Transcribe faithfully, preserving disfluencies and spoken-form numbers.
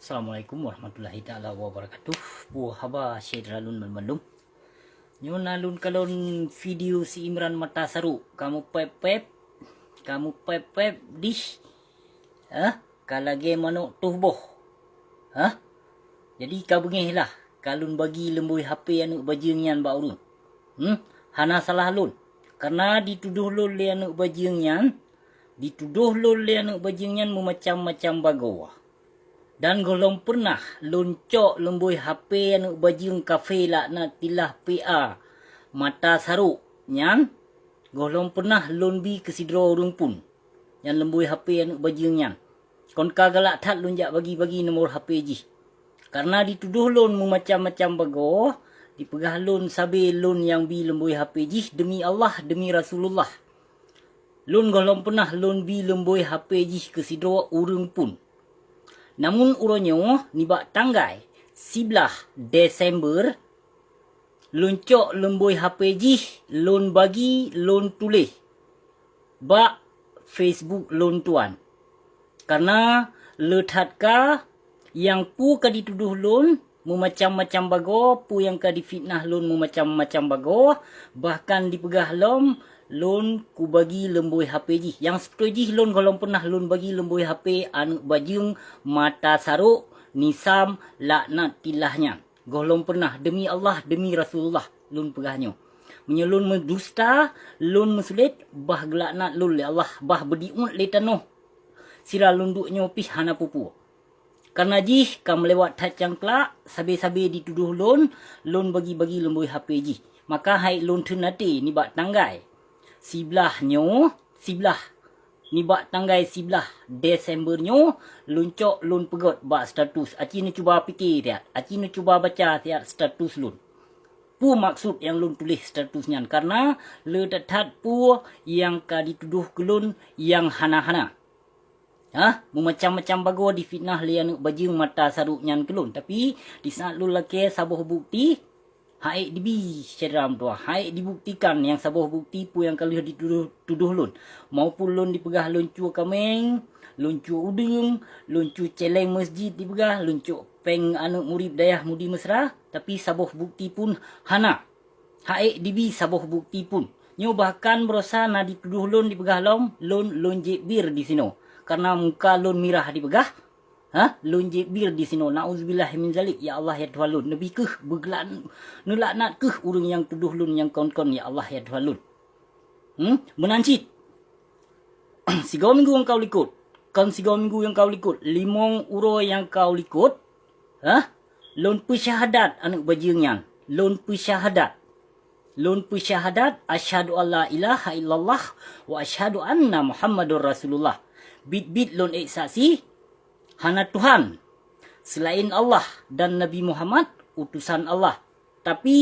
Assalamualaikum warahmatullahi taala wabarakatuh. Peue haba syedara lôn banmandum. Nyoe na lôn kalon video si Imran mata sarok. Kamoe pép-pép, kamoe pép-pép dih. Hah? Ka lagée manok toh boh. Hah? Jadi ka beungéh lah, ka lôn bagi leumbôi H P aneuëk bajeueng nyan bak ureuëng. Hmm? Hana salah lôn. Karena ditudôh lôn lé aneuëk bajeueng nyan, ditudôh lôn lé aneuëk bajeueng nyan meumacam-macam bagoe. Dan gohlom peureunah lôn cok leumbôi H P aneuëk bajeueng kafé laknatillah P A mata sarok nyan, gohlom peureunah lôn bi keu sidroe ureuëng pun. Nyan leumbôi H P aneuëk bajeueng nyan. Kon ka galak that lôn jak bagi-bagi nomor H P jih. Karena ditudôh lôn meumacam-macam bagoe, dipeugah lôn sabe lôn nyang bi leumbôi H P jih demi Allah, demi Rasulullah. Lôn gohlom peureunah lôn bi leumbôi H P jih keu sidroe ureuëng pun. Namun uroe nyoe nibak tanggai siblaih Desember, lôn cok leumbôi H P jih, lôn bagi, lôn tuléh bak Facebook lôn tuan. Karena le that ka nyang peue ka ditudôh lôn meumacam-macam bagoe, peue nyang ka difitnah lôn meumacam-macam bagoe, bahkan dipeugah lom lôn kubagi leumbôi H P jih. Nyang seubeutôi jih lôn gohlom peureunah lôn bagi leumbôi H P aneuëk bajeueng mata sarok Nisam laknatillah nyan. Gohlom peureunah, demi Allah, demi Rasulullah, lôn peugah nyoe. Meunyoe lôn meudusta, lôn meusulet, bah geulaknat lôn lé Allah, bah beudiuet lé tanoh. Sira lôn duek nyoe pih hana peue-peue. Karena jih ka meulewat that cangklak, sabe-sabe ditudôh lôn, lôn bagi-bagi leumbôi H P jih. Maka hai lôn theun até nibak tanggai siblaih nyoe, siblaih, nibak tanggai siblaih Desember nyoe, lôn cok lôn peugét bak status. Aci neucuba pike siat, aci neucuba baca siat status lôn. Peue maksud nyang lôn tuléh status nyan? Karena le that-that peue nyang ka ditudôh keu lôn nyang hana-hana. Hah? Meumacam-macam bagoe difitnah lé aneuëk bajeueng mata sarok nyan keu lôn. Tapi, di saat lôn lakée saboh bukeuti, han ék dibi syedara meutuwah, han ék dibuktikan nyang saboh bukeuti peue nyang ka lheueh ditudôh, tudôh lôn. Maupun lôn dipeugah lôn cue kaméng, lôn cue udeueng, lôn cue céléng meuseujid dipeugah, lôn cok péng aneuëk murit dayah Mudi Mesra, tapi saboh bukeuti pun hana. Han ék dibi saboh bukeuti pun. Nyoe bahkan beurosa na ditudôh lôn dipeugah lom, lôn, lôn jieb bir disinoe. Karena muka lôn mirah dipeugah, ha? Lôn jieb bir disinoe. Nauzubillah min zalik, ya Allah, ya Tuhan lôn. Neubi kheueh beugeulak-, neulaknat kheueh ureuëng nyang tudôh lôn nyang kon-kon, ya Allah, ya Tuhan lôn. Hmm? Meunan cit. Sigoe minggu nyang ka likot. Kon sigoe minggu nyang ka likot. Limong uroe nyang ka likot. Hah? Lôn peusyahadat aneuëk bajeueng nyan. Lôn peusyahadat. Lôn peusyahadat, "Asyhadu an la ilaha illallah wa asyhadu anna Muhammadur Rasulullah." Bit-bit lôn ék saksi, hana Tuhan selain Allah dan Nabi Muhammad utusan Allah. Tapi